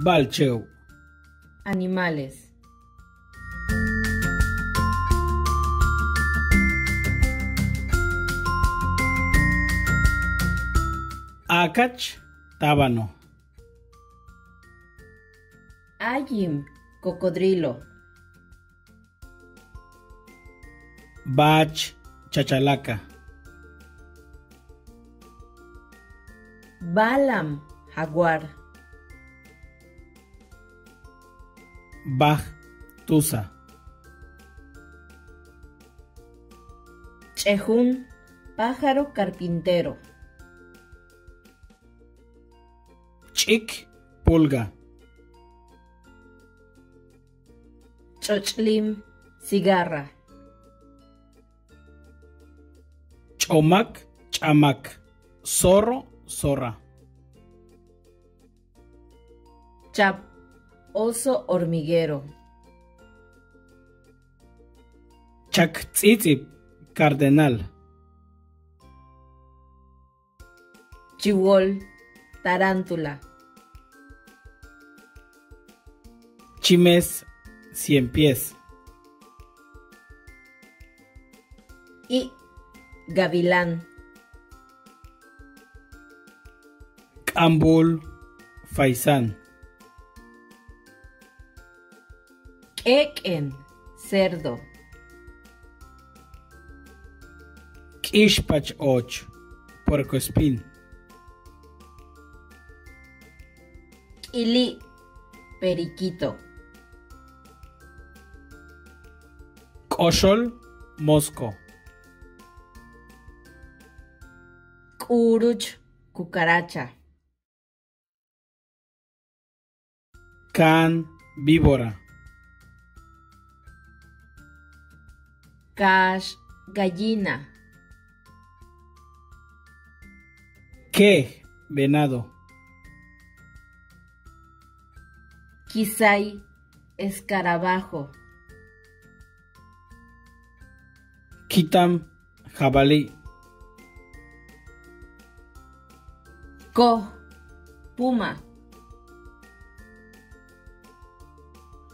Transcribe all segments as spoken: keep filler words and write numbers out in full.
Ba'alche'ob. Animales. Akach, tábano. Ayim, cocodrilo. Ba'ach, chachalaca. Báalam, jaguar. Baj, tusa. Ch'ejun, pájaro carpintero. Ch'ik, pulga. Ch'och'lim, cigarra. Ch'omak, ch'amak. Zorro, zorra. Chap, oso hormiguero. Chakts'íits'ib, cardenal. Chiwol, tarántula. Chimes, cien pies. I', gavilán. K'ambul, faisán. K'éek'en, cerdo. K'íixpach ooch, puercoespín. K'ili', periquito. K'oxol, mosco. K'uuruch, cucaracha. Kaan, víbora. Kaax, gallina. Keej, venado. Kisay, escarabajo. Kitam, jabalí. Koj, puma.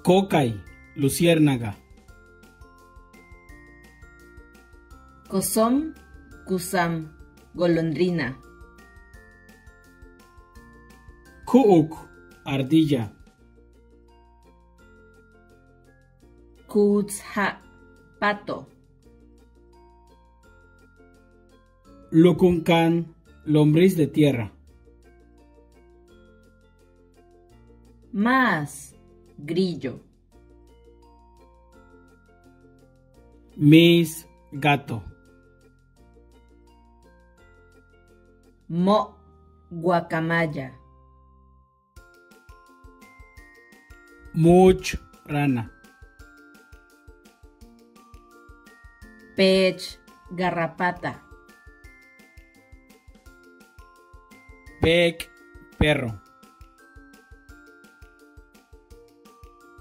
Kokay, luciérnaga. Kosom, kusam, golondrina. Ku'uk, ardilla. Kuuts ja', pato. Lukun kaan, lombriz de tierra. Máas, grillo. Miis, gato. Mo', guacamaya. Muuch, rana. Peech, garrapata. Peek, perro.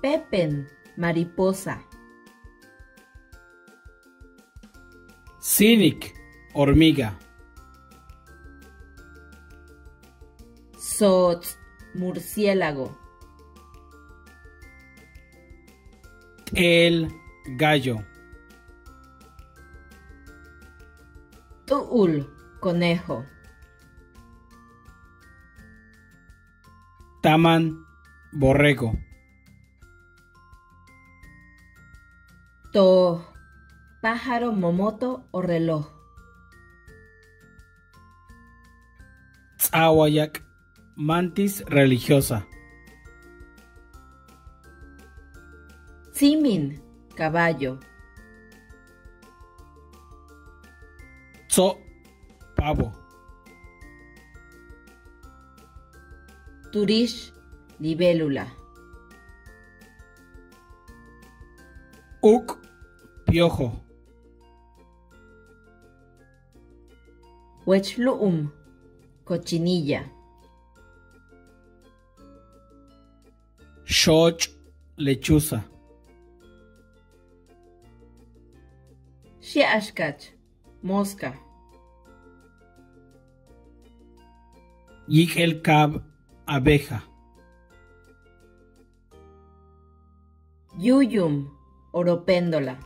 Pepen, mariposa. Síinik, hormiga. Soots, murciélago. T'eel, gallo. T'u'ul, conejo. Taman, borrego. Tooj, pájaro momoto o reloj. Ts'a'awayak, mantis religiosa. Tsimin, caballo. Tso', pavo. Turix, libélula. Uk', piojo. Wech lu'um, cochinilla. Xooch', lechuza. Xi'axkach, mosca. Yik'el kaab, abeja. Yúuyum, oropéndola.